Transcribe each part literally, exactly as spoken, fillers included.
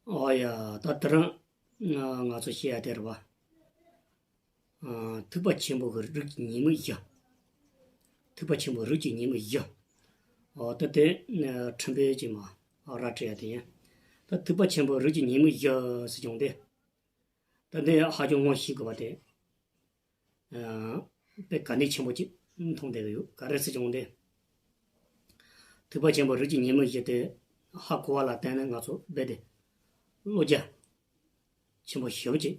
ཨོ་ཡ། ད་དེ་རིང་ང་ང་ཚོ་བཤད་ཡ་དེ་རེད་བ། ཨ། ཐེག་པ་ཆེན་པོ་གི་རིགས་ཀྱི་ཉེས་དམིགས་བཞི། ཐེག་པ་ཆེན་པོ་རིགས་ཀྱི་ཉེས་དམིགས་བཞི། ཨོ་ད་དེ་ཨ་ཁྲིམས་དཔེ་ཅིག་མ་ཨ་ར་སྤྲད་ཡ་དེ་ཡིན། ད་ཐེག་པ་ཆེན་པོ་རིགས་ཀྱི་ཉེས་དམིགས་བཞི་ཟེར་བྱུང་སྟེ། ད་འདི་ཧ་ཅང་ངོ་ཤེས་དགོས་པ་དེ། ཨ། དཔེ་གལ་གནད་ཆེན་པོ་ཅིག་མཐོང་བསྡད་ཀྱི་ཡོད། ག་རེ་ཟེར་བྱུང་སྟེ། ཐེག་པ་ཆེན་པོ་རིགས་ཀྱི་ཉེས་དམིགས་བཞི་དེ་ཧ་གོ་བ་ལ་བརྟེན་ནས་ང་ཚོ་རྦད་དེ་བློ་རྒྱ་ཆེན་པོ་ཞེ་པོ་ཅིག་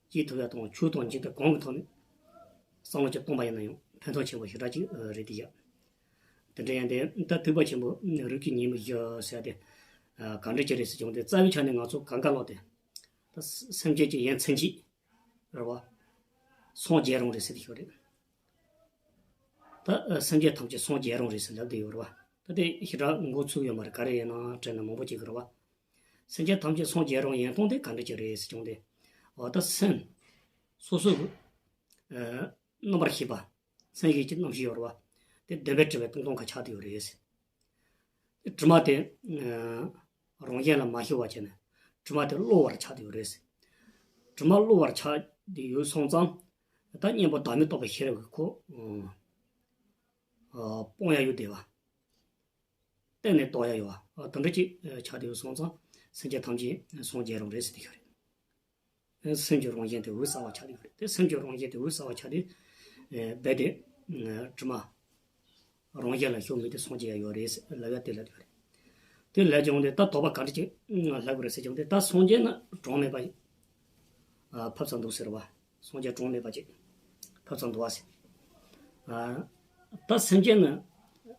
སྐྱེ་ཐུབ་ཡ་དང་། ཆོས་དང་འཇིག་རྟེན་གང་གི་ཐོག་ནས་བསམ་བློ་ཅིག་གཏོང་པ་ཡིན་ན་ཡང་ཕན་ཐོགས་ཆེན་པོ་ཞེ་དྲག་ཅིག་རེད་དེ་བཞག། དེ་འདྲ་ཡིན་ཏེ། ད་ཐེག་པ་ཆེན་པོ་རིགས་ཀྱི་ཉེས་དམིགས་བཞི་ཟེར་ཏེ་ག་འདྲ་ཅིག་རེད་ཟེར་བྱུང་སྟེ། རྩ་བའི་ཆ་ནས་ང་ཚོ་གང་ག་ལོག་སྟེ། ད་སེམས་ཅན་གྱི་ཡ་མཚན་ཅིག་རེད་བ། སངས་རྒྱས་རང་རེད་ཟེར་དེ་ཤོད་རེད། ད་སེམས་ཅན་ཐམས་ཅད་སངས་རྒྱས་རང་རེད་ཟེར་ལབ་བསྡད་ཡོད་རེད་བ། ད་དེ་ཞེ་དྲག་འགོ་ཚུགས་ཡོད་མ་རེད། ག་རེ་ཡིན་ན་དྲན་ན་མང་པོ་ཅིག་གི་རེད་བ། སེམས་ཅན་ཐམས་ཅད་སངས་རྒྱས་རང་ཡིན་སྟངས་དེ་ག་འདྲ་ཅིག་རེད་ཟེར་བྱུང་སྟེ། འོ་ད་སེམས་སོ་སོ་གི་ཨ་རྣམ་པར་ཤེས་པ། སེམས་ཤེས་ཀྱི་རྣམ་ཤེས་ཡོད་རེད་བ། དེ་བདེན་པར་གྲུབ་པའི་སྟོང་སྟོང་ཁ་ཆགས་བསྡད་ཡོད་རེད། དྲི་མ་དེ་ཨ་རང་གཞན་ལ་མ་ཤོར་བ་བྱས་ནས་དྲི་མ་དེ་གློ་བུར་ཆགས་བསྡད་ཡོད་རེད། དྲི་མ་གློ་བུར་ཆགས་བསྡད་ཡོད་སོང་ཙང་། ད་གཉེན་པོ་བདག་མེད་རྟོགས་པའི་ཤེས་རབ་ཀྱིས་ཁོ་ཨ་སྤང་ཡ་ཡོད་བསྡད་བ། གཏན་ནས་བཏོག་ཡ་ཡོད་བ། ཨ་དེ་འདྲ་ཅིག་ཨ་ཆགས་བསྡད་ཡོད་སོང་ཙང་། སེམས་ཅན་ཐམས་ཅད་སངས་རྒྱས་རང་རེད་ཟེར་དེ་ཤོད་རེད། སེམས་ཀྱི་རང་བཞིན་དེ་འོད་གསལ་བ་ཆགས་ཀྱི་ཡོད་རེད། དེ་སེམས་ཀྱི་རང་བཞིན་དེ་འོད་གསལ་བ་ཆགས་ཏེ། ཨེ་རྦད་དེ་ཨ་དྲི་མ་རང་བཞིན་ལ་ཤོར་མི་དེ་སངས་རྒྱས་ཡ་ཡོད་རེད་ཟེར་ལབ་ཡ་དེ་ལབ་ཡོད་རེད། དེ་ལབ་བྱུང་སྟེ། ད་དོགས་པ་ག་འདྲ་ཅིག་ལྷག་གི་རེད་ཟེར་བྱུང་སྟེ། ད་སངས་རྒྱས་ནི་གྲངས་མེད་པ་ཨ་ཕབ་ཙམ་འདུག་ཟེར་བ། སངས་རྒྱས་གྲངས་མེད་པ་ཅིག་ཕབ་ཙམ་འདུག་བ་ཟེར། ཨ་ད་སེམས་ཅན་ནི་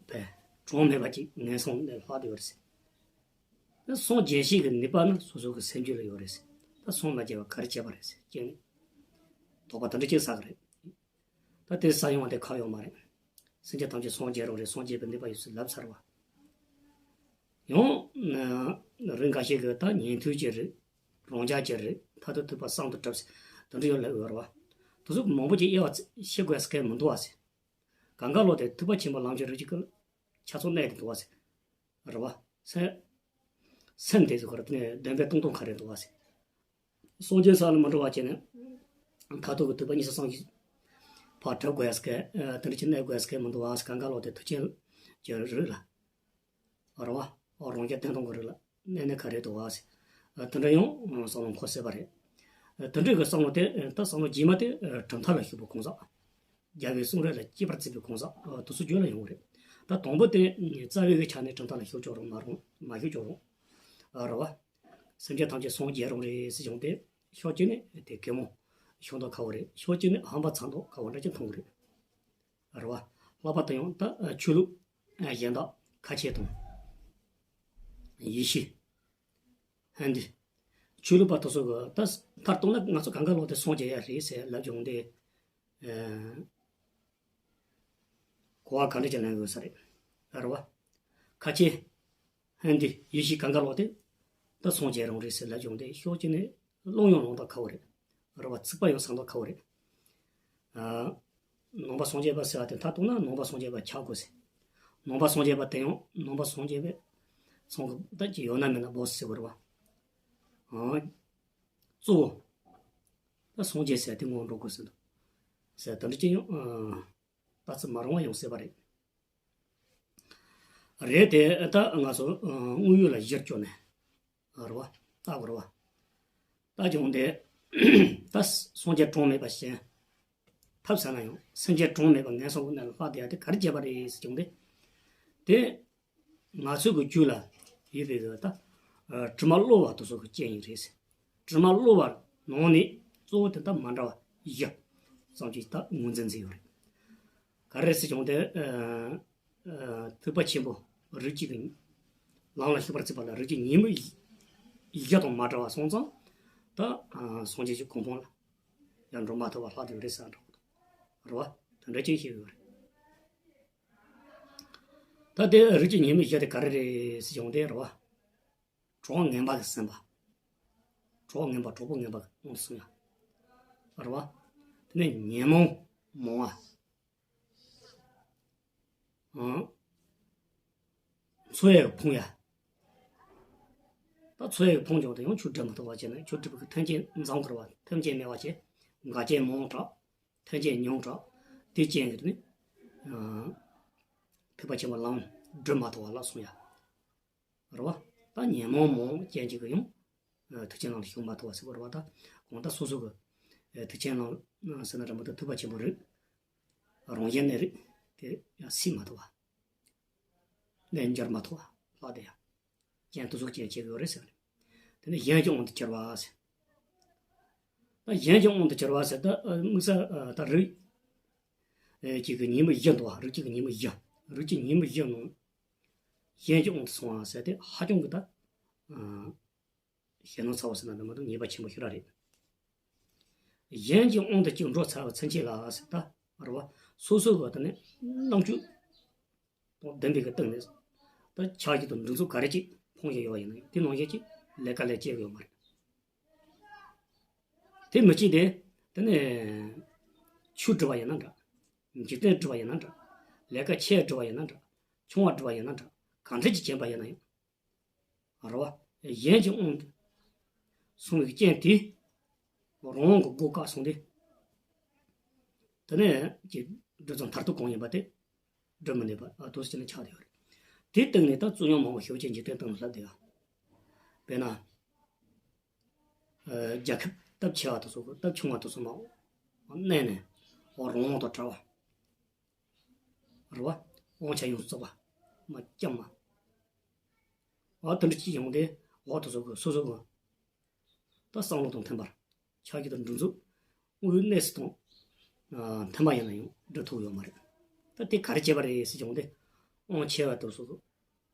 བས་གྲངས་མེད་པ་ཅིག་ངན་སོང་ནས་ལྷག་བསྡད་ཡོད་རེད་ཟེར། སངས་རྒྱས་ཤེས་ཀྱི་ནུས་པ་ནི་སོ་སོ་གི་སེམས་རྒྱུད་ལ་ཡོད་རེད་ཟེར། ད་སངས་མ་རྒྱས་པ་ག་རེ་བྱས་པ་རེད་ཟེར་སྐྱེས་ནས། དོགས་པ་དེ་འདྲ་ཅིག་ཟ་གི་རེད། ད་དེ་ཟ་ཡོང་བ་དེ་ཁག་ཡོད་མ་རེད། སེམས་ཅན་ཐམས་ཅད་སངས་རྒྱས་རང་རེད། སངས་རྒྱས་པའི་ནུས་པ་ཡོད་ཟེར་ལབ་ཚར་བ། ཡང་ན་རིགས་འགའ་ཞིག་གིས་ད་ཉན་ཐོས་ཀྱི་རིགས། རང་རྒྱལ་གྱི་རིགས། མཐར་ཐུག་ཐེག་པ་གསུམ་དུ་གྲུབ་ཟེར་དེ་འདྲ་ཡོད་ལབ་ཡོད་རེད་བ། དེ་ཚོ་མང་པོ་ཅིག་དབྱེ་བ་བྱེད་དགོས་ཟེར་མཁན་མི་འདུག་བ་ཟེར། གང་ག་ལོག་སྟེ་ཐེག་པ་ཆེན་པོ་ལམ་གྱི་རིགས་ཀྱི་ཆ་ཚང་གནས་དེ་འདུག་བ་ཟེར། རེད་བ། སེམས། སེམས་དེ་ཚོ་ག་རེ་དེ་ནས་བདེན་པའི་སྟོང་སྟོང་ཁ་རེད་འདུག་བ་ཟེར། སངས་རྒྱས་ས་ལ་མི་འགྲོ་བ་བྱས་ནས། མཐར་ཐུག་གི་ཐེག་པ་ཉི་ཤུ་རྩ་གསུམ་གྱི་ཕར་གྲུབ་དགོས་ཟེར་མཁན། ཨ་དེ་འདྲ་ཅིག་གནས་དགོས་ཟེར་མཁན་མི་འདུག་བ་ཟེར། གང་ག་ལོག་སྟེ་ཐེག་ཆེན་གྱི་རིགས་ལ། རེད་བ། རང་རྒྱལ་བདེན་སྟོང་གི་རིགས་ལ་གནས་ནི་ག་རེ་འདུག་བ་ཟེར། ཨ་དེ་འདྲ་ཡང་བསམ་བློ་འཁོར་སྲིད་པ་རེད། ཨ་དེ་འདྲ་གི་བསམ་བློ་དེ། ཨ་ད་བསམ་བློ་རྗེས་མ་དེ་ཨ་གྲུབ་མཐའ་ལ་ཞུགས་པའི་གང་ཟག། རྒྱལ་བའི་གསུང་རབ་ལ་གཅེས་པར་བརྩིས་པའི་གང་ཟག། ཨ་དེ་ཚོ་རྒྱུད་ལ་ཡོང་གི་རེད། ད་དང་པོ་དེ་རྩ་བའི་གི་ཆ་ནས་གྲུབ་མཐའ་ལ་ཞུགས་ཆོག་རུང་མ་རུང་། མ་ཞུགས་ཆོག་རུང་། ཨ་རེད་བ། སེམས་ཅན་ཐམས་ཅད་སངས་རྒྱས་རང་རེད་ཟེར་བྱུང་སྟེ། ཕྱོགས་གཅིག་ནས་དེ་གད་མོ་ཤོར་མདོག་ཁ་པོ་རེད། ཕྱོགས་གཅིག་ནས་ཧམ་པ་ཚ་མདོག་ཁ་པོ་འདྲ་ཅིག་མཐོང་གི་རེད། རེད་བ། ལྷག་པར་དུ་ཡང་ད་ཆོས་ལུགས་གཞན་དག་ཁ་ཆེ་དང་། ཡེ་ཤུ། ཧིན་དུ། ཆོས་ལུགས་པ་དེ་ཚོ་གི་ད་མཐར་གཏུགས་ན་ང་ཚོ་གང་ག་ལོག་སྟེ་སངས་རྒྱས་ཡ་རེད་ཟེར་ལབ་བྱུང་སྟེ། ཨ་གོ་བ་ག་འདྲ་ཅིག་ལེན་དགོས་ས་རེད། རེད་བ། ཁ་ཆེ། ཧིན་དུ། ཡེ་ཤུ་གང་ག་ལོག་སྟེ། ད་སངས་རྒྱས་རང་རེད་ཟེར་ལབ་བྱུང་སྟེ། ཕྱོགས་གཅིག་ནས་བླུན་ཡང་བླུན་མདོག་ཁ་པོ་རེད། རེད་བ། ཚིག་པ་ཡང་ཟ་མདོག་ཁ་པོ་རེད། ཨ་ནང་པ་སངས་རྒྱས་པ་ཟེར་བ་དེ་མཐར་གཏུགས་ན་ནང་པ་སངས་རྒྱས་པ་ཆགས་དགོས་ཟེར། ནང་པ་སངས་རྒྱས་པ་དེ་ཡང་ནང་པ་སངས་རྒྱས་པའི་ཚང་གི་ད་ཅི་ཡོད་ན་མེད་ན་བོ་ཟེར་དགོས་རེད་བ། ཨ་གཙོ་བོ། ད་སངས་རྒྱས་ཟེར་དེ་ངོ་འགྲོ་དགོས་ཟེར་འདུག་ཟེར། དེ་འདྲ་ཅིག་ཡང་ཨ་ལྟ་ཚུལ་མ་རུང་བ་ཡང་སྲིད་པ་རེད། རེད་དེ། ད་ང་ཚོ་ཨ་དངོས་ཡོད་ལ་གཞིར་བཅོལ་ནས། རེད་བ། ལྟ་དགོས་རེད་བ། ལྟ་བྱུང་སྟེ། ད་སངས་རྒྱས་གྲངས་མེད་པ་གཞན་ཕབ་ཟ་ན་ཡང་། སེམས་ཅན་གྲངས་མེད་པ་ངན་སོང་གི་གནས་ལ་ལྷག་བསྡད་ཡ་དེ་ག་རེ་བྱས་པ་རེད་ཟེར་བྱུང་སྟེ། དེ་ང་ཚོའི་གི་རྒྱུད་ལ་ཡོད་པའི་གི་ད་ཨ་དྲི་མ་གློ་བུར་དེ་ཚོ་གི་རྐྱེན་ཡིན་རེད་ཟེར། དྲི་མ་གློ་བུར་ནང་ནས་གཙོ་བོ་དེ་ད་མ་འདྲ་བ་བཞི་ཙམ་ཅིག་ད་ངོས་འཛིན་མཛད་ཡོད་རེད། ག་རེ་ཟེར་བྱུང་སྟེ། ཨ་ཨ་ཐེག་པ་ཆེན་པོ་རིགས་གཅིག་གི་ལམ་ལ་ཞུགས་པར་བྱེད་པ་ལ་རིགས་ཀྱི་ཉེས་དམིགས་བཞི་དང་མ་བྲལ་བ་སོང་ཙང་། ད་ཨ་སངས་རྒྱས་ཀྱི་གོ་འཕང་ལ་ཡང་འགྲོ་མ་ཐུབ་པ་ལྷག་བསྡད་ཡོད་རེད་ཟེར་འདྲ་བོ་རེད་བ། དེ་འདྲ་ཅིག་བཤད་ཡོད་རེད། ད་དེ་རིགས་ཀྱི་ཉེས་དམིགས་བཞི་དེ་ག་རེ་རེད་ཟེར་བྱུང་སྟེ་རེད་བ། གྲོགས་ངན་པ་གི་སེམས་པ། གྲོགས་ངན་པ། གྲོགས་པོ་ངན་པ་གི་དབང་དུ་སོང་ཡ། རེད་བ། དེ་ནས་ཉོན་མོངས་མང་བ། ཨང་། འཚོ་ཡ་ཕུང་ཡ། ད་འཚོ་བའི་ཕུང་ཆོག་དེ་ཡང་ཆོས་སྒྲུབ་མ་ཐུབ་པ་བྱས་ན། ཆོས་སྒྲུབ་ཀྱི་མཐུན་རྐྱེན་འཛོམས་དགོས་རེད་བ། མཐུན་རྐྱེན་མེད་པ་བྱས། འགལ་རྐྱེན་མང་དྲགས། མཐུན་རྐྱེན་ཉུང་དྲགས། དེ་རྐྱེན་གྱིས་ནི། ཨ། ཐེག་པ་ཆེན་པོ་ལམ་སྒྲུབ་མ་ཐུབ་པ་ལ་སོང་ཡ། རེད་བ། ད་ཉོན་མོངས་མང་རྐྱེན་གཅིག་གིས་ཡང་། ཨ། ཐེག་ཆེན་ལམ་ལ་ཞུགས་མ་ཐུབ་པ་ཟེར་བ་རེད་བ། ད་གང་ལྟར་སོ་སོ་གི། ཨ། ཐེག་ཆེན་ལམ་ཟེར་ན་འདྲ་མི་འདུག་ཐེག་པ་ཆེན་པོའི་རིགས། རང་བཞིན་གནས་རིགས་དེ་ཡང་སད་མ་ཐུབ་པ། ལས་འགྱུར་མ་ཐུབ་པ་ལྷག་བསྡད་ཡ། རྐྱེན་དེ་ཚོ་རྐྱེན་བྱེད་ཀྱི་ཡོད་རེད་ཟེར་བ་རེད། དེ་ནས་གཞན་གྱི་དབང་དུ་གྱུར་པ་ཟེར། ད་གཞན་གྱི་དབང་དུ་གྱུར་པ་ཟེར། ད་དམིགས་བསལ་ད་རིགས་ཀྱི་གི་ཉོན་མོངས་བཞི་འདུག་བ། རིགས་ཀྱི་གི་ཉོན་མོངས་བཞི། རིགས་ཀྱི་ཉོན་མོངས་བཞི་ནང་གཞན་གྱི་དབང་དུ་སོང་བ་ཟེར་དེ་ཧ་ཅང་གི་ད། ཞེད་སྣང་ཚ་བ་ཟེར་ན་འདྲ་མི་འདུག་ཉེས་པ་ཆེན་པོ་ཞེ་དྲག་རེད། གཞན་གྱི་དབང་དུ་ཅིག་འགྲོ་ཚར་བ་ཚུན་ཆད་ལ་ཟེར། ད་རེད་བ། སོ་སོ་གི་དེ་ནས་རྣམ་དཔྱོད་དང་ལྡན་པའི་གི་སྟེང་ནས། ད་ཆགས་ཞེན་དང་འགྲན་རྩོད་ག་རེ་ཅིག་ཕོངས་བཞིན་ཡོད་པ་ཡིན་ན་ཡང་། དེ་ནང་བཞིན་ཅིག་ལས་ཀ་ལས་བྱེད་ཀྱི་ཡོད་མ་རེད། དེ་མི་གཅིག་དེ། དེ་ནས་ཆོས་སྒྲུབ་པ་ཡིན་ན་འདྲ། འཇིག་རྟེན་སྒྲུབ་པ་ཡིན་ན་འདྲ། ལས་ཀ་ཆེ་སྒྲུབ་པ་ཡིན་ན་འདྲ། ཆུང་བ་སྒྲུབ་པ་ཡིན་ན་འདྲ། གང་འདྲ་ཅིག་བྱེད་པ་ཡིན་ན་ཡང་། རེད་བ། གཞན་གྱི་དབང་དུ་སོང་བའི་རྐྱེན་དེ། རང་དབང་གི་སྒོ་བཀག་སོང་སྟེ། དེ་ནས་ཀྱི་སྒྲུབ་ཚུལ་མཐར་ཐུག་གང་ཡིན་པ་དེ་སྒྲུབ་མི་ནུས་པ། ཨ། དེ་འདྲ་ཅིག་ནི་ཆགས་བསྡད་ཡོད་རེད། དེའི་སྟེང་ནས་ད་རྩོད་རྙོག་མང་པོ་ཞེ་པོ་ཅིག་འཇིག་རྟེན་སྟེང་ལ་སླེབས་བསྡད་ཡོད། དཔེར་ན། ཨ། རྒྱལ་ཁབ་སྟོབས་ཆེ་བ་དེ་ཚོ་གིས་སྟོབས་ཆུང་བ་དེ་ཚོ་མར་མནན་ནས། འོ། རང་དབང་དང་བྲལ་བ། རེད་བ། དབང་ཆ་ཡོངས་སུ་རྫོགས་པ་མར་བསྐྱངས་པ། འོ། དེ་འདྲ་ཅིག་ཡོང་སྟེ། འོ། དེ་ཚོ་གིས་སོ་སོ་གི། ད་བསམ་བློ་དང་མཐུན་པར་ཆགས་ཞེན་དང་འགྲན་རྩོད་དངོས་ཡོད་གནས་ཚུལ་དང་། ཨ། མཐུན་པ་ཡིན་ན་ཡང་སྒྲུབ་ཐུབ་ཡོད་མ་རེད། ད་དེ་ག་རེ་བྱས་པ་རེད་ཟེར་བྱུང་སྟེ། དབང་ཆེ་བ་དེ་ཚོ་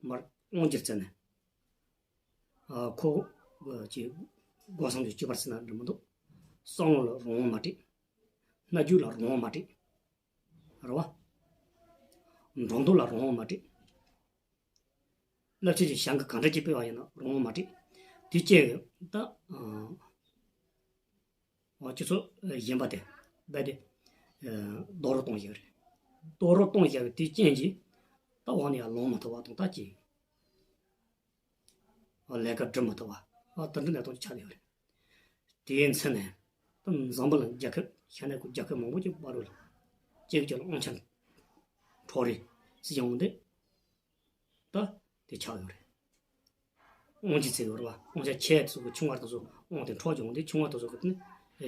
མར་དབང་སྒྱུར་བྱས་ནས། ཨ། ཁོ་གི་སྒོ་སམ་གྱི་སྤྱོད་པ་ཟེར་ན་འགྲིག་མི་འདུག་བསམ་བློ་ལ་རང་དབང་མ་སྤྲད། སྣ་རྒྱུག་ལ་རང་དབང་མ་སྤྲད། རེད་བ། འགྲོ་འདུག་ལ་རང་དབང་མ་སྤྲད། བསླབ་བྱ་ཅིག་གཞན་གྱིས་གང་འདྲ་ཅིག་སྤེལ་བ་ཡིན་ན་རང་དབང་མ་སྤྲད། དེ་བཅས་ཀྱི་ད། ཨ། སྤྱི་ཚོགས་གཞན་པ་དེ་རྦད་དེ། ཨ། རྡོག་རོལ་གཏོང་བཞག་རེད། རྡོག་རོལ་གཏོང་བཞག་པའི་དེའི་རྐྱེན་གྱིས་ད་འོག་ནས་ཡར་ལངས་མ་ཐུབ་པ་དང་། ད་ཅིག་ལས་ཀ་སྒྲུབ་མ་ཐུབ་པ། ཨ། དེ་འདྲའི་གནས་སྟངས་ཅིག་ཆགས་བསྡད་ཡོད་རེད། དེའི་མཚན་ནས་ད་འཛམ་བུ་གླིང་རྒྱལ་ཁབ་ཤ་གནད་ཀྱི་རྒྱལ་ཁབ་མང་པོ་ཅིག་བར་དུ་ལ་གཅིག་གཅིག་ལ་དབང་ཆ་འཕྲོག་རེས་ཟེར་ཡོང་དུས། ད་དེ་ཆགས་ཡོད་རེད། དབང་ཆ་བརྩི་ཡོད་རེད་བ། དབང་ཆ་ཆེ་དེ་ཚོ་གིས་ཆུང་བ་དེ་ཚོ་དབང་དེ་འཕྲོག་བྱུང་སྟེ། ཆུང་བ་དེ་ཚོ་གིས་དེ་ནི་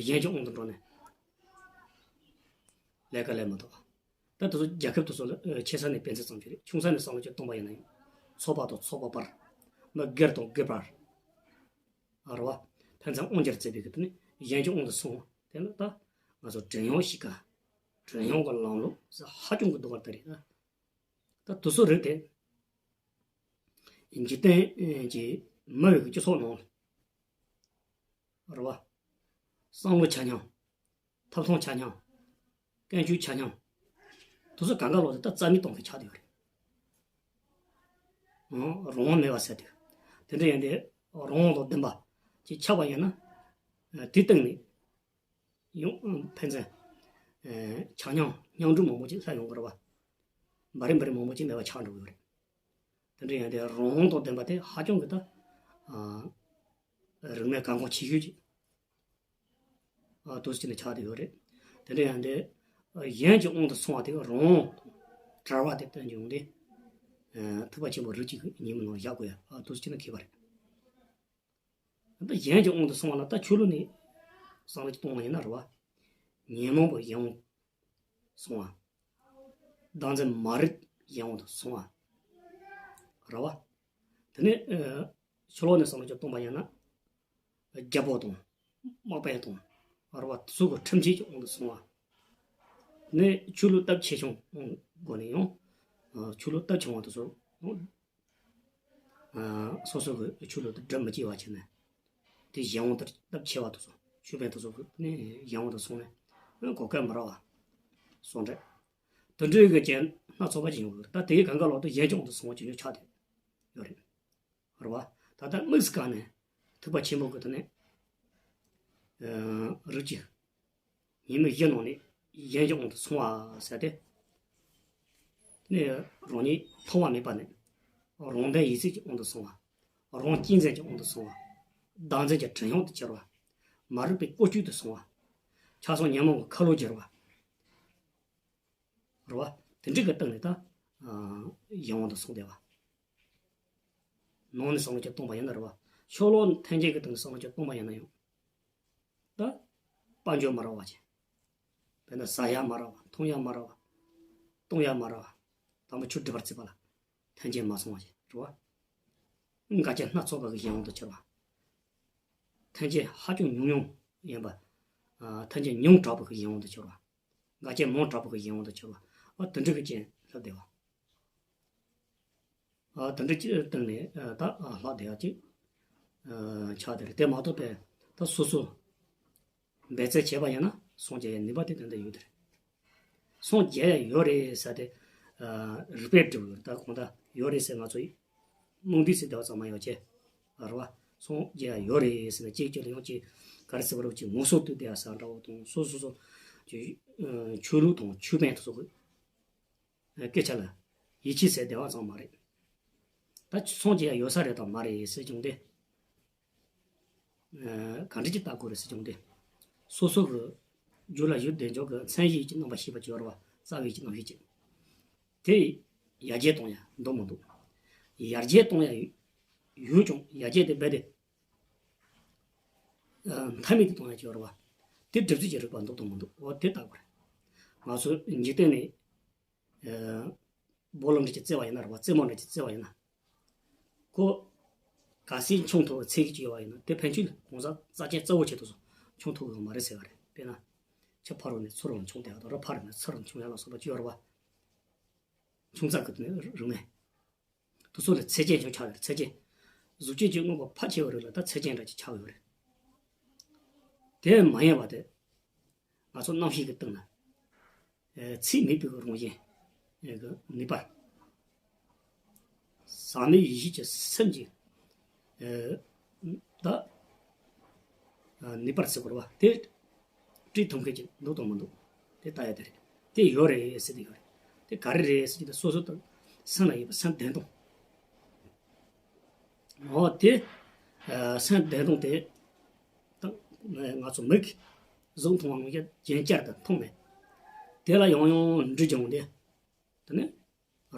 གཞན་གྱི་དབང་དུ་འགྲོ་ནས་ལས་ཀ་ལས་མ་ཐུབ་པ། ད་དེ་ཚོ་རྒྱལ་ཁབ་དེ་ཚོ་ལ། ཨ། ཆེ་ས་ནས་དཔེ་མཚོན་ཙམ་ཞིག་རེད། ཆུང་ས་ནས་བསམ་བློ་ཅིག་གཏོང་པ་ཡིན་ན་ཡང་། ཚོགས་པ་དང་ཚོགས་པ་བར། མི་སྒེར་དང་སྒེར་བར། ཨ། རེད་བ། ཕན་ཚུན་དབང་སྒྱུར་བྱེད་པའི་གི་དེ་ནི་གཞན་གྱི་དབང་དུ་སོང་བ་དེ་ལ་ད་ང་ཚོ་བྲན་གཡོག་བྱེད་ཀ་བྲན་གཡོག་གི་ལམ་ལུགས་ཟེར་ཧ་ཅང་གི་སྡུག་པ་དེ་རེད། ད་དེ་ཚོ་རིགས་དེ་འཇིག་རྟེན་གྱི་མི་རིགས་ཀྱི་སྤྱི་ཚོགས་ནང་། རེད་བ། བསམ་བློ་ཆ་མཉམ། ཐོབ་ཐང་ཆ་མཉམ། ཀུན་སྤྱོད་ཆ་མཉམ། དེ་ཚོ་གང་ག་ལོག་དེ་ད་རྩ་མེད་གཏོང་གི་ཆགས་བསྡད་ཡོད་རེད། ཨང་། རང་དབང་མེད་པ་ཟེར་དེ། དེ་འདྲ་ཡིན་དུས་རང་དབང་དང་ལྡན་པ་ཅིག་ཆགས་པ་ཡིན་ན། ཨ། དེའི་སྟེང་ནས་ཡང་ཕན་ཚུན། ཨ། ཆ་མཉམ་མཉམ་འགྲོ་མང་པོ་ཅིག་སླེབས་ཡོང་གི་རེད་བ། འབའ་རིག་འབའ་རིག་མང་པོ་ཅིག་མེད་པ་ཆགས་འགྲོ་གི་ཡོད་རེད། དེ་འདྲ་ཡིན་དུས་རང་དབང་དང་ལྡན་པ་དེ་ཧ་ཅང་གི་ད། ཨ། རིག་གནས་གལ་འགངས་ཆེ་ཤོས་ཅིག་ཨ། དེ་འདྲ་ཅིག་ནི་ཆགས་བསྡད་ཡོད་རེད། དེ་འདྲ་ཡིན་དུས། ཨ། གཞན་གྱི་དབང་དུ་སོང་བ་དེ་རང་དབང་བྲལ་བ་དེ་སྟོན་གྱི་ཡོང་དུས། ཨ། ཐེག་པ་ཆེན་པོ་རིགས་གཅིག་གི་ཉོན་མོངས་ནང་བཞག་དགོས་ཡ། ཨ། དེ་འདྲ་ཅིག་ནི་ཁེལ་བ་རེད། ད་གཞན་གྱི་དབང་དུ་སོང་བ་ལ་ད་ཆོས་ལུགས་ནས་བསམ་བློ་ཅིག་གཏོང་བ་ཡིན་ན། རེད་བ། ཉོན་མོངས་པ་གཞན་དབང་སོང་བ། བདག་འཛིན་མ་རིག་གཞན་དབང་དུ་སོང་བ། རེད་བ། དེ་ནས། ཨ། ཕྱི་ལོགས་ནས་བསམ་བློ་ཅིག་གཏོང་པ་ཡིན་ན། རྒྱལ་པོ་དང་། དམག་དཔོན་དང་། རེད་བ། དེ་ཚོ་གི་ཁྲིམས་ཆད་ཀྱི་དབང་དུ་སོང་བ། དེ་ནས་ཆོས་ལུགས་སྟོབས་ཆེ་ཆུང་སྒོ་ནས་ཡང་། ཨ། ཆོས་ལུགས་སྟོབས་ཆུང་བ་དེ་ཚོ། ཨ། སོ་སོ་གི་ཆོས་ལུགས་དེ་སྒྲུབ་མི་བྱེད་པ་བྱས་ནས། དེ་གཞན་དབང་དུ་སྟོབས་ཆེ་བ་དེ་ཚོ། ཆོས་དཔོན་དེ་ཚོ་གི་ནི་གཞན་དབང་དུ་སོང་ནས། ཨ། གོ་སྐབས་མི་རག་པ། སོང་འདྲ། དེ་འདྲའི་གི་རྐྱེན་སྣ་ཚོགས་པ་ཅིག་ཡོང་གི་རེད། ད་དེའི་གང་ག་ལོག་ཏུ་གཞན་གྱི་དབང་དུ་སོང་བ་ཇེ་ཉུང་ཆགས་བསྡད་ཡོད་རེད། རེད་བ། ད་ལྟ་དམིགས་སུ་བཀར་ནས་ཐེག་པ་ཆེན་པོ་གི་དེ་ནས། ཨ། རིགས་ཀྱི་ཉོན་མོངས་བཞི་ནང་ནས་གཞན་གྱི་དབང་དུ་སོང་བ་ཟེར་ཏེ། དེ་ནས་རང་ཉིད་ཐོག་མ་མེད་པ་ནས་རང་དོན་ཡིད་བྱེད་ཀྱི་དབང་དུ་སོང་བ། རང་གཅེས་འཛིན་གྱི་དབང་དུ་སོང་བ། བདག་འཛིན་གྱི་དྲི་བྱང་དུ་གྱུར་བ། མ་རིག་པའི་བཀོལ་སྤྱོད་དུ་སོང་བ། ཆགས་སོགས་ཉོན་མོངས་ཀྱི་ཁ་ལོ་བསྒྱུར་བ། རེད་བ། དེ་འདྲ་གི་སྟེང་ནས་ད། ཨ། གཞན་དབང་དུ་སོང་བསྡད་པ། ནང་ནས་བསམ་བློ་ཅིག་གཏོང་པ་ཡིན་ན་རེད་བ། ཕྱོགས་ལོགས་ཐལ་འགྱུར་གྱི་སྟེང་ནས་བསམ་བློ་ཅིག་གཏོང་པ་ཡིན་ན་ཡང་། ད། དཔལ་འབྱོར་མ་རག་པ་ཅིག་དཔེར་ན་ཟ་ཡ་མ་རག་པ། འཐུང་ཡ་མ་རག་པ། གཏོང་ཡ་མ་རག་པ། དང་པོ་ཆོས་སྒྲུབ་པར་བྱེད་པ་ལ་ཐལ་འགྱུར་མ་སོང་བ་ཅིག་རེད་བ། འགལ་རྐྱེན་སྣ་ཚོགས་པ་གི་གཞན་དབང་དུ་གྱུར་བ། ཐལ་འགྱུར་ཧ་ཅང་ཉུང་ཉུང་ཡིན་པ། ཨ། ཐལ་འགྱུར་ཉུང་དྲགས་པ་གི་གཞན་དབང་དུ་གྱུར་བ། འགལ་རྐྱེན་མང་དྲགས་པ་གི་གཞན་དབང་དུ་གྱུར་བ། ཨ། དེ་འདྲ་གི་རྐྱེན་ལྷག་བསྡད་པ། ཨ། དེ་འདྲ་ཅིག་སྟེང་ནས། ཨ། ད། ཨ། ལྷག་བསྡད་ཡ་ཅིག་ཨ། ཆགས་བསྡད་རེད། དེ་མ་གཏོགས་པའི་ད་སོ་སོ་འབད་རྩོལ་བྱས་པ་ཡིན་ན་སངས་རྒྱས་ཡ་ནུས་པ་དེ་ཏན་ཏན་ཡོད་དེ་རེད། སངས་རྒྱས་ཡ་ཡོད་རེད་ཟེར་ཏེ། ཨ། རིགས་པས་སྒྲུབ་ཡོད། ད་གང་ལྟར་ཡོད་རེད་ཟེར་ང་ཚོ་ཡིས་རྨོངས་དད་ཟེར་བསྡད་པ་ཙམ་མ་ཡོང་བྱས། རེད་བ། སངས་རྒྱས་ཡ་ཡོད་རེད་ཟེར་ནས་གཅིག་གཅིག་ལ་ཡང་གཅིག་ག་རེ་ཟེར་བ་རེད། གཅིག་ངོ་སོ་བསྟོད་བསྡད་ཡ་ཟེར་འདྲ་བོ་དང་། སོ་སོ་སོ་གི་ཆོས་ལུགས་དང་ཆོས་དཔོན་དེ་ཚོ་གི་སྐད་ཆ་ལ་ཡིད་ཆེས་ཟེར་བསྡད་པ་ཙམ་མ་རེད། ད་སངས་རྒྱས་ཡ་ཡོད་ས་རེད་དང་མ་རེད་ཟེར་བྱུང་སྟེ། ཨ། ག་འདྲ་ཅིག་ལྟ་དགོས་རེད་ཟེར་བྱུང་སྟེ། སོ་སོ་གི་རྒྱུད་ལ་ཡོད་བསྡད་ཆོག་གི་མཚན་གཞི་གི་རྣམ་པར་ཤེས་པ་ཅིག་ཡོད་རེད་བ། རྩ་བའི་གི་རྣམ་ཤེས་ཅིག་དེ་ཡར་རྒྱས་གཏོང་ཡ་འདུག་མི་འདུག་ཡར་རྒྱས་གཏོང་ཡ་ཡོད་ཀྱང་ཡར་རྒྱས་དེ་རྦད་དེ། ཨ། མཐའ་མེད་དུ་གཏོང་ཡ་ཅིག་ཡོད་རེད་བ། དེ་སྒྲུབ་བྱེད་ཀྱི་རིགས་པ་འདུག་དང་མི་འདུག་འོ་དེ་ལྟ་དགོས་རེད། ང་ཚོ་འཇིག་རྟེན་ནས། ཨ། སྦོ་ལོགས་འདྲ་ཅིག་བརྩེ་བ་ཡིན་ན་རེད་བ། རྩེད་མོ་འདྲ་ཅིག་བརྩེ་བ་ཡིན་ན། ཁོ་གལ་སྲིད་མཆོང་ཐུབ་པའི་ཚད་ཅིག་ཡོད་པ་ཡིན་ན། དེ་ཕན་ཆད་ལ་གང་ཟག་རྩ་ཆེན་གཙོ་བོ་ཆེད་དུ་སོང་མཆོང་ཐུབ་ཀྱི་མ་རེད་ཟེར་བ་རེད། དཔེར་ན། ཁྱི་ཕ་རོལ་ནས་ཚུར་ལ་མཆོང་བསྡད་ཡ་དང་། རི་ཕ་རོལ་ནས་ཚུར་ལ་མཆོང་ཡ་ལ་སོགས་པ་ཅིག་ཡོད་རེད་བ། མཆོང་རྩལ་གྱི་དེ་ནས་རིག་གནས། དེ་ཚོ་ལ་ཚད་ཆེན་ཅིག་ཆགས་ཡོད་རེད། ཚད་ཆེན། གཟུགས་ཅན་གྱི་དངོས་པོ་ཕལ་ཆེ་བ་རིགས་ལ་ད་ཚད་ཆེན་འདྲ་ཅིག་ཆགས་ཡོད་རེད། དེ་མ་ཡིན་པ་དེ། ང་ཚོ་རྣམ་ཤེས་ཀྱི་སྟེང་ན། ཨེ། ཚད་མེད་པའི་རང་བཞིན། ཨེ། གི་ནུས་པ། ཟག་མེད་ཡེ་ཤེས་ཀྱི་སེམས་ཀྱི། ཨེ། ད། ཨ། ནུས་པར་ཟེར་དགོས་རེད་བ། དེ་སྤྲད་ཐུབ་མཁན་ཅིག་འདུག་དང་མི་འདུག་དེ་ལྟ་ཡ་དེ་རེད། དེ་ཡོད་རེད་ཟེར་དེ་ཡོད་རེད། དེ་ག་རེ་རེད་ཟེར་གྱི་ད་སོ་སོ་དང་སེམས་ལ་ཡོད་པ་སེམས་བདེན་སྟོང་། འོ་དེ། ཨ། སེམས་བདེན་སྟོང་དེ། ད་ང་ཚོ་མིག་གིས་གཟུགས་མཐོང་བ་ནང་བཞིན་རྒྱན་བསྐྱར་དུ་མཐོང་ནས། དེ་ལ་ཡང་ཡང་འདྲི་བྱུང་སྟེ། དེ་ནས་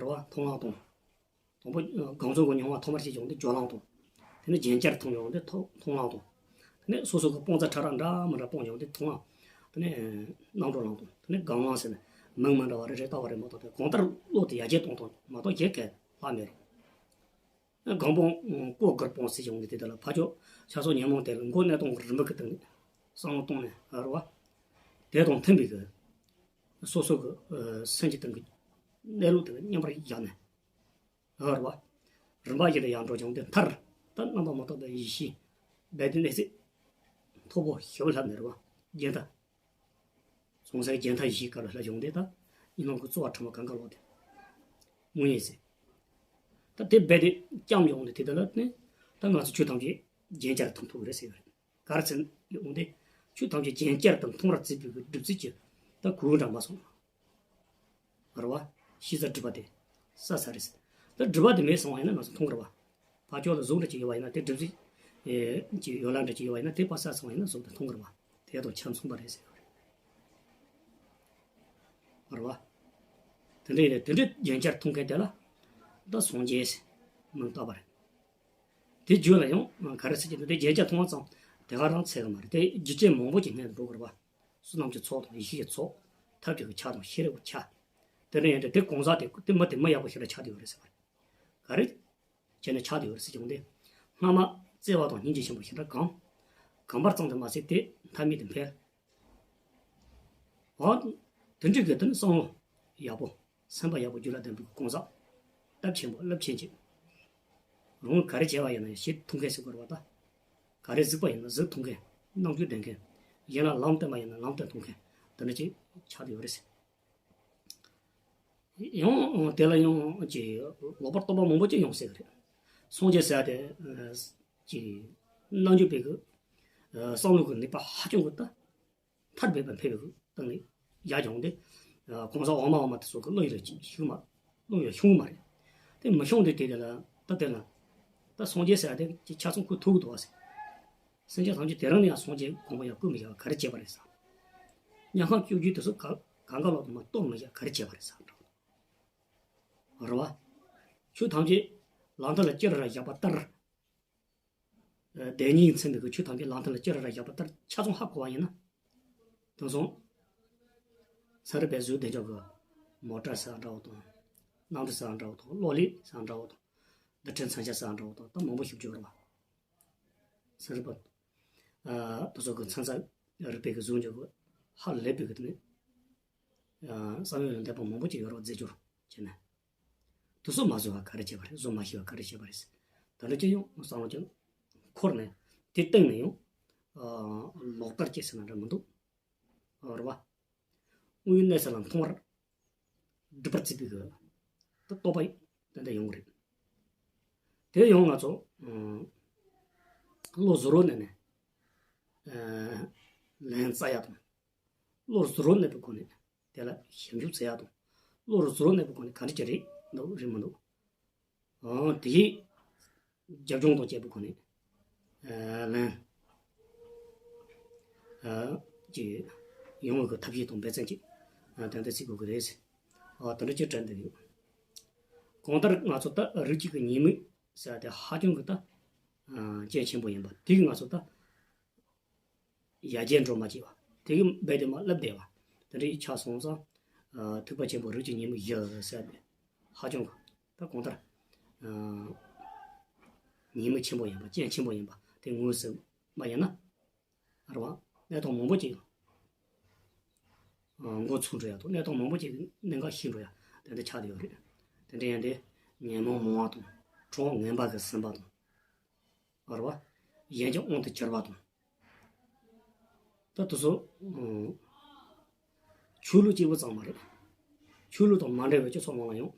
རེད་བ། མཐོང་ལམ་དང་། དང་པོ་སྒོམ་བཟུང་གི་མྱོང་བ་ཐོག་མར་སྐྱེས་བྱུང་སྟེ་སྦྱོར་ལམ་དང་། དེ་ནས་རྒྱན་བསྐྱར་མཐོང་བྱུང་སྟེ་མཐོང་མཐོང་ལམ་དང་། དེ་ནས་སོ་སོ་གི་སྤང་རྩ་ཕྲ་རགས་འདྲ་མི་འདྲ་སྤངས་བྱུང་སྟེ་མཐོང་ལམ། དེ་ནས་རྣམ་གྲོལ་ལམ་དང་། དེ་ནས་སྒོམ་ལམ་ཟེར་ནས་མིང་མི་འདྲ་བ་རེ་རེ་བཏགས་པ་རེད་མ་གཏོགས། དེ་གང་ལྟར་བློ་དེ་ཡར་རྒྱས་གཏོང་སྟངས་མ་གཏོགས་གཞན་གང་ལྷག་མེད་རེད། སྒོམ་སྤང་བཀོད་བསྒོམ་སྤང་ཟེར་བྱུང་སྟེ། དེ་དག་ལ་ཕར་ཕྱོགས་ཆགས་སོགས་ཉོན་མོངས་དེ་ལ་མགོ་གནོན་གཏོང་གི་རིམ་པ་གི་སྟེང་ནས་བསམ་བློ་བཏང་ནས། ཨ། རེད་བ། དེ་དང་མཐུན་པའི་གི་སོ་སོ་གི། ཨ། སེམས་ཀྱི་སྟེང་གི་གནས་ལུགས་དེ་ལ་མཉམ་པར་བཞག་ནས། ཨ། རེད་བ། རིམ་པ་བཞིན་དུ་ཡར་འགྲོ་བྱུང་སྟེ། མཐར་ད་རྣམ་པ་མ་དག་པའི་ཡེ་ཤེས་རྦད་དེ་གནས་ཚད་མཐོ་པོ་ཞེ་པོ་ལྷག་མེད་རེད་བ། རྒྱན་ཐ། སོང་ཙང་རྒྱན་ཐ་ཡེ་ཤེས་དཀར་ལ་ལྷག་བྱུང་སྟེ། ད་ཉོན་མོངས་ཀྱི་རྩོལ་བ་ཕྲ་མོ་གང་ག་ལོག་སྟེ། དངོས་ཡེ་ཟེར། ད་དེ་རྦད་དེ་བསྐྱངས་ཡོང་ནས། དེ་དག་ལ་ནི་ད་ང་ཚོ་ཆོས་ཐམས་ཅད་རྒྱན་བསྐྱར་དུ་མཐོང་ཐུབ་ཀྱི་རེད་ཟེར་བ་རེད། ག་རེ་ཟེར་ཡོང་སྟེ། ཆོས་ཐམས་ཅད་རྒྱན་བསྐྱར་དུ་མཐོང་བར་བྱེད་པའི་གི་སྒྲུབ་བྱེད་ཀྱི་ད་གོ་སྐབས་འདྲ་མ་སོང་། རེད་བ། ཤེས་བྱ་སྒྲུབ་པ་དེ་བསགས་ཚར་རེད་ཟེར། ད་སྒྲུབ་པ་དེ་མེད་སོང་བ་ཡིན་ན་ང་ཚོ་མཐོང་གི་རེད་བ། ཕར་ཕྱོགས་ལ་གཟུགས་འདྲ་ཅིག་ཡོད་པ་ཡིན་ན། དེ་སྒྲུབ་བྱེད་ཀྱི་ཡོ་ལང་འདྲ་ཅིག་ཡོད་པ་ཡིན་ན། དེ་ཕར་བསགས་སོང་བ་ཡིན་ན་གཟུགས་དེ་མཐོང་གི་རེད་བ། དེ་དང་ཆ་མཚུངས་པ་རེད་ཟེར་བ་རེད། རེད་བ། དེ་འདྲ་ཡིན་ན་དེ་འདྲའི་རྒྱན་བསྐྱར་མཐོང་མཁན་དེ་ལ་ད་སངས་རྒྱས་ཟེར་མིང་བཏགས་པ་རེད། དེ་རྒྱུད་ལ་ཡང་ག་རེ་ཟེར་གྱི་འདུག་དེ་རྒྱན་བསྐྱར་མཐོང་བ་ཙམ་དེ་ག་རང་ཚད་གི་མ་རེད། དེ་རྒྱུ་རྐྱེན་མང་པོ་ཅིག་སྔོན་དུ་འགྲོ་དགོས་རེད་བ། བསོད་ནམས་ཀྱི་ཚོགས་དང་། ཡེ་ཤེས་ཀྱི་ཚོགས། ཐབས་ཀྱི་ཆ་དང་། ཤེས་རབ་ཀྱི་ཆ། དེ་འདྲ་ཡིན་དུས་དེ་གང་ཟག་དེ་དེ་མི་དེ་མི་ཡག་པོ་ཞེ་དྲག་ཆགས་བསྡད་ཡོད་རེད་ཟེར་བ་རེད། ག་རེ་བྱས་ནས་ཆགས་བསྡད་ཡོད་རེད་ཟེར་གྱི་འདུག་སྔ་མ་བརྩེ་བ་དང་སྙིང་རྗེ་ཆེན་པོ་ཞེ་དྲག་གོམས། གོམས་པ་ཙམ་དུ་མ་ཟད་དེ་མཐའ་མེད་དུ་འཕེལ། འོ། དེ་འདྲའི་གི་དེ་ནི་བསམ་བློ་ཡག་པོ། སེམས་པ་ཡག་པོ་རྒྱུད་ལ་ལྡན་པའི་གང་ཟག་སྟོབས་ཆེན་པོ་རླབས་ཆེན་ཅིག་རང་ག་རེ་བྱས་པ་ཡིན་ན་བྱེད་ཐུབ་མཁན་ཟེར་དགོས་རེད་བ་ད། ག་རེ་གཟིགས་པ་ཡིན་ན་གཟིགས་ཐུབ་མཁན། རྣམ་འགྱུར་ལྡན་མཁན། གཞན་ལ་ལམ་སྟོན་པ་ཡིན་ན་ལམ་སྟོན་ཐུབ་མཁན། དེ་འདྲ་ཅིག་ཆགས་བསྡད་ཡོད་རེད་ཟེར། ཡང་དེ་ལ་ཡང་ཅིག་ལོག་པར་རྟོག་པ་མང་པོ་ཅིག་ཡོང་སྲིད་གི་རེད། སངས་རྒྱས་ཟེར་ཡ་དེ། ཅིག་རྣལ་འབྱོར་པའི་གི་བསམ་བློ་གི་ནུས་པ་ཧ་ཅང་གི་ད། མཐར་འབེབས་པ་འཕེལ་བའི་སྟེང་ནས་ཡར་སྦྱངས་ཏེ། གང་ཟག་འོག་མ་འོག་མ་དེ་ཚོ་གི་བློ་ཡིད་ལ་ཞུགས་མ། བློ་ཡིད་ལ་ཤོང་གི་མ་རེད། དེ་མི་ཤོང་དུས་དེ་དེ་ལ་ད་དེ་ལ། ད་སངས་རྒྱས་ཟེར་ཡ་དེ་ཆ་ཚང་ཁོ་ཐུག་འདུག་བ་ཟེར། སེམས་ཅན་ཐམས་ཅད་དེ་རིང་ནས་ཡང་སངས་རྒྱས་གོ་འཕང་ཡང་བཀོད་མི་བཞག་ག་རེ་བྱས་པ་རེད་ཟེར། དམྱལ་ཁམས་བཅུ་བཞི་དེ་ཚོ་ག་གང་ག་ལོག་ཏུ་མ་གཏོར་མི་བཞག་ག་རེ་བྱས་པ་རེད་ཟེར། རེད་བ། ཆོས་ཐམས་ཅད་ལམ་མཐའ་ལ་ཅི་ར་ར་བཞག་པ་ལྟར། བདེན་གཉིས་མཚོན་པའི་གི་ཆོས་ཐམས་ཅད་ལམ་མཐའ་ལ་ཅི་ར་ར་བཞག་པ་ལྟར་ཆ་ཚང་ཧ་གོ་བ་ཡིན་ན། དེང་སང་ཚན་རིག་པས་བཟོས་བསྡད་ཀྱོག་གི་མོ་ཊ་ཟེར་འདྲ་བོ་དང་། གནམ་གྲུ་ཟེར་འདྲ་བོ་དང་། གློག་ཀླད་ཟེར་འདྲ་བོ་དང་། རྡུལ་ཕྲན་མཚོན་ཆ་ཟེར་འདྲ་བོ་དང་ད་མང་པོ་ཞིག་བརྗོད་རེད་བ། ཚན་རིག་པ། ཨ། དེ་ཚོ་གི་ཚན་རྩལ་རིག་པའི་གི་བཟོ་འཇོག་གི་ཧ་ལས་པའི་གི་དེ་ནི། ཨ། བསམ་ཡུལ་ལས་འདས་པ་མང་པོ་ཅིག་ཡོད་རེད་བ་རྫས་སྦྱོར་བྱས་ནས། དེ་ཚོ་མ་བཟོ་བ་ག་རེ་བྱས་པ་རེད། བཟོ་མ་ཤེས་པ་ག་རེ་བྱས་པ་རེད། ད་ལྟ་ཅི་ཡང་བསམ་བློ་ཅིག་འཁོར་ནས་དེ་སྟེང་ནས་ཡང་། ཨ། ལོག་ལྟ་སྐྱེས་ཟེར་ན་འདྲ་མི་འདུག་རེད་བ། དངོས་ཡོད་གནས་ཚུལ་ལ་མཐོང་བར་སྒྲུབ་པར་བྱེད་པའི་གི་ད་རྟོགས་པ་དེ་འདྲ་ཡོང་གི་རེད། དེ་ཡང་ང་ཚོ་ཨ། བློ་གཟུ་བོར་གནས་ནས་ཨ། ལན་བཙལ་ཡ་དང་། བློ་གཟུ་བོར་གནས་པའི་སྒོ་ནས་དེ་ལ་ཞིབ་འཇུག་བྱེད་ཡ་དང་། བློ་གཟུ་བོར་གནས་པའི་སྒོ་ནས་ག་འདྲ་ཅིག་རེད་འདུག་རེད་མི་འདུག་ཨང་། དེ་ཡིས་རྒྱབ་ལྗོངས་དང་བཅས་པའི་སྒོ་ནས་ཨ། ལན་ཨ། ཅིག་ཡོང་བའི་གི་ཐབས་ཤེས་དང་འབད་བརྩོན་ཅིག་ཨ། ཏན་ཏན་བྱེད་དགོས་ཀྱི་རེད་ཟེར། ཨ། དེ་འདྲ་ཅིག་དྲན་བསྡད་ཡོད། གང་ལྟར་ང་ཚོ་ད་རིགས་གཅིག་གི་ཉེས་དམིགས་ཟེར་དེ་ཧ་ཅང་གི་ད་ཨ། གལ་ཆེན་པོ་ཡིན་པ་དེ་གིས་ང་ཚོ་ད་ཡར་རྒྱས་འགྲོ་མ་བྱེད་པ་དེ་གིས་རྦད་དེ་མར་སླེབས་བསྡད་པ་དེ་འདྲ་ཡི་ཆ་སོང་ཙང་། ཨ། ཐེག་པ་ཆེན་པོ་རིགས་གཅིག་ཉེས་དམིགས་བཞི་ཟེར་དེ་ཧ་ཅང་གི་ད་གང་ལྟར་ཨ། ཉེས་དམིགས་ཆེན་པོ་ཡིན་པ་གལ་ཆེན་པོ་ཡིན་པ་དེ་ངོས་ཟིན་པ་ཡིན་ན། རེད་བ། གནས་སྟངས་མང་པོ་ཅིག་ཨ། འགོ་ཚུགས་འགྲོ་ཡ་དང་གནས་སྟངས་མང་པོ་ཅིག་གནད་འགག་ཤེས་འགྲོ་ཡ་དེ་འདྲ་ཆགས་བསྡད་ཡོད་རེད། དེ་འདྲ་ཡིན་དུས་ཉོན་མོངས་མང་བ་དང་གྲོགས་ངན་པ་གི་ཟིན་པ་དང་། རེད་བ། གཞན་གྱི་དབང་དུ་གྱུར་པ་དང་། ད་དེ་ཚོ་ཨ། ཆོས་ལུགས་གཅིག་པུ་ཙམ་མ་རེད། ཆོས་ལུགས་དང་མ་འབྲེལ་བའི་སྤྱི་ཚོགས་ནང་ལ་ཡང་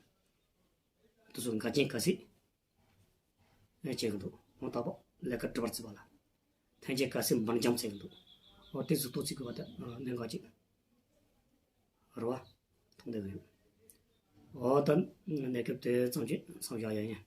དེ་ཚོ་འགལ་རྐྱེན་གལ་སྲིད། ཨེ། བྱེད་ཀྱི་འདུག་འོ་ད་པོ་ལས་ཀ་སྒྲུབ་པར་བྱེད་པ་ལ། ཐེན་ཅིན་གལ་སྲིད་འབར་འཇམ་བྱེད་ཀྱི་འདུག་འོ་དེ་གཟུགས་ཐོག་བརྩི་དགོས་པ་དེ་གནད་འགག་ཅིག་རེད་བ། མཐོང་བསྡད་ཀྱི་ཡོད། འོ་ད་གནས་སྐབས་དེ་ཙམ་གྱིས་མཚམས་བཞག་ཡ་ཡིན།